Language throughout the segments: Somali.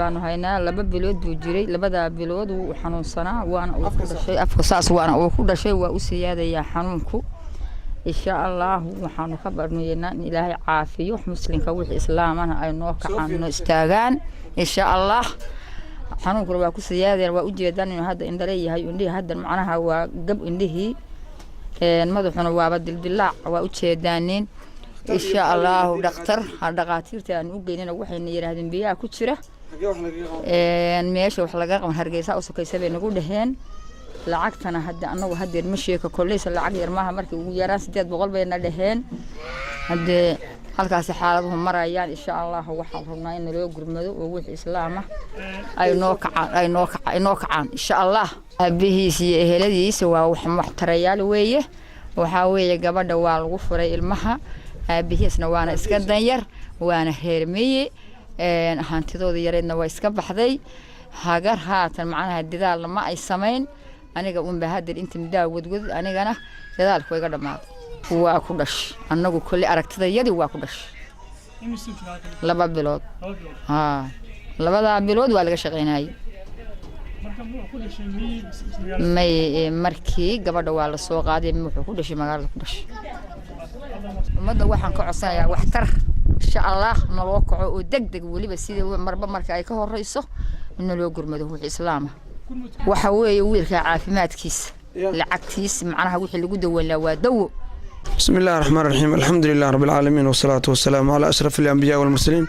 Baanu haynaa. 2 bilood buu jiray. Labadaa bilood wuu xanuunsanaa, waana uu ku dhashay afka saas, waana uu ku dhashay. Waa u siyaadayaa xanuunku. Insha Allahu waxaanu ka barnaynaa in Ilaahay caafiyo. Muslimka wixii islaamana ay noo kacaan, noo istaagaan, insha Allah. Xanuunkuna waa ku siyaadaya. Waa ujeedaan inuu hadda indhale yahay. Indhihii hadda macnaha waa gab indhihii, madaxuna waaba dildilaac, waa ujeedaanin. Insha Allahu dhakhtar dhaqaatiirta aan u geynina waxayna yidhaahdeen biyaha ku jira meesha wax laga qaban Hargeysa u sokaysa bay nagu dhaheen. Lacagtana hadda anagu hadeer ma sheeko, kolleysa lacag yar maaha. Markii ugu yaraan 800 bayna dhaheen. Haddee halkaasi xaaladuhu marayaan. Insha Allahu waxaan rabnaa in naloo gurmado oo wixii islaama ay noo kacaan, ay noo kaca, ay noo kacaan, insha Allah. Aabihiis iyo eheladiisa waa wax waxtarayaal weeye. Waxaa weeye gabadha waa lagu furay ilmaha, aabihiisna waana iska danyar, waana reer miyi. Hantidooda yareedna waa iska baxday. Hagar haatan macnaha dadaalna ma ay samayn. Aniga unba hadeer inta muddaa wadwad, anigana dadaalku iga dhammaaday. Waa ku dhash, annagu kolley aragtidayadii waa ku dhash 2 bilood. Haa, labadaa bilood waa laga shaqaynayay. May, markii gabadha waa lasoo qaaday wuxuu ku dhashay magaalada ku dhashay. Ummadda waxaan ka codsanayaa waxtar, insha Allah, naloo kaco oo deg deg weliba, sida marba marka ay ka horeyso naloo gurmado wixii islaama. Waxa weeye wiilka caafimaadkiisa, lacagtiis macnaha wixii lagu daweyn lahaa waa dawo. بسم الله الرحمن الرحيم، الحمد لله رب العالمين، والصلاة والسلام على أشرف الأنبياء والمرسلين.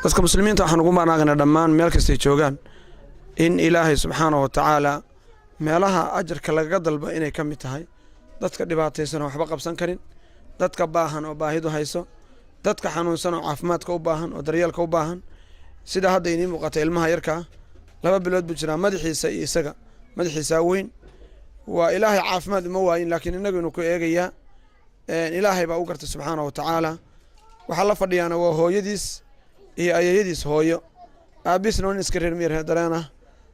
Dadka muslimiinta waxaan ugu maanaaqnaa dhammaan meel kastay joogaan in Ilaahay subxaanahu wa tacaala meelaha ajarka lagaga dalba inay ka mid tahay dadka dhibaataysan oo waxba qabsan karin, dadka baahan oo baahidu hayso, dadka xanuunsan oo caafimaadka u baahan oo daryeelka u baahan. Sida hadda idiin muuqata, ilmaha yarkaa 2 bilood buu jiraa. Madaxiisa iyo isaga madaxiisaa weyn. Waa Ilaahay caafimaad uma waayin, laakiin innagu inu ku eegayaa. Ilaahay baa u gartay subxaana wa tacaala. Waxaa la fadhiyaana waa hooyadiis iyo ayayadiis hooyo, aabiisna nin iska reer miir dareen ah.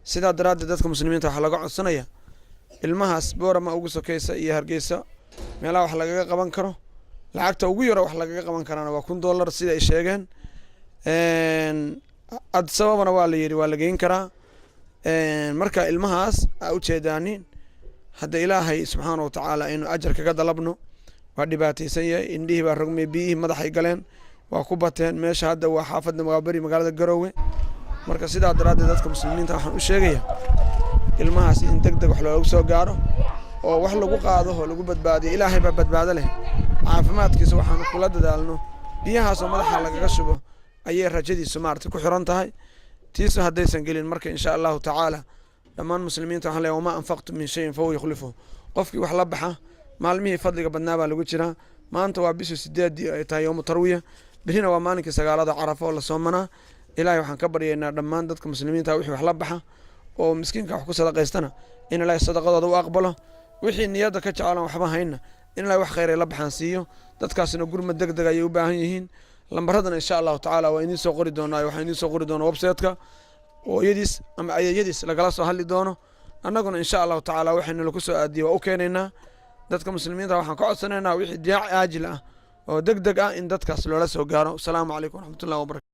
Sidaa daraaddeed dadka muslimiinta waxaa laga codsanaya ilmahaas Boorama ugu sokeysa iyo Hargeysa meelaha wax lagaga qaban karo. Lacagta ugu yaro wax lagaga qaban karaana waa $1000, sida ay sheegeen. Addis Ababana waa la yidhi waa la geyn karaa. Marka ilmahaas aa ujeedaanin hadda, Ilaahay subxaana wa tacaala inuu ajar kaga dalabno. Waa dhibaataysan yahay, indhihii baa rogmay, biyihii madaxay galeen, waa ku bateen. Meesha hadda waa xaafadda Magaaberi, magaalada Garoowe. Marka sidaa daraaddeed dadka muslimiinta waxaan u sheegaya ilmahaas in deg deg wax loogu soo gaaro oo wax lagu qaado oo lagu badbaadiyo. Ilaahay baa badbaado leh. Caafimaadkiisa waxaanu kula dadaalno biyahaasoo madaxa lagaga shubo ayay rajadiisu maarata ku xiran tahay, tiisu haddaysan gelin. Marka insha Allahu tacaala dhammaan muslimiinta waxaan leeyahay: وما أنفقتم من شيء فهو يخلفه. Qofkii wax la baxa, maalmihii fadliga badnaa baa lagu jiraa. Maanta waa bishii 8-dii ay tahay yowmu tarwiya, berrina waa maalinkii 9-aada Carafo oo la soomanaa. Ilaahay waxaan ka baryaynaa dhammaan dadka muslimiinta wixii wax la baxa oo miskiinka wax ku sadaqaystana in Ilaahay sadaqadooda u aqbalo. Wixii niyadda ka jecelan waxba hayna in Ilahay wax khayr ay la baxaan siiyo. Dadkaasina gurmad deg deg ayay u baahan yihiin. Lambaradana insha Allahu tacaala waa idiin soo qori doonaa. Waxaan idiin soo qori doonaa website-ka hooyadiis ama ayayadiis lagala soo hadli doono. Annaguna insha Allahu tacaala waxaynu laku soo aadiyey waa u keenaynaa. Dadka muslimiinta waxaan ka codsanaynaa wixii diyaac aajil ah oo deg deg ah in dadkaas loola soo gaaro. Asalaamu calaykum waraxmatullahi wabarakatu.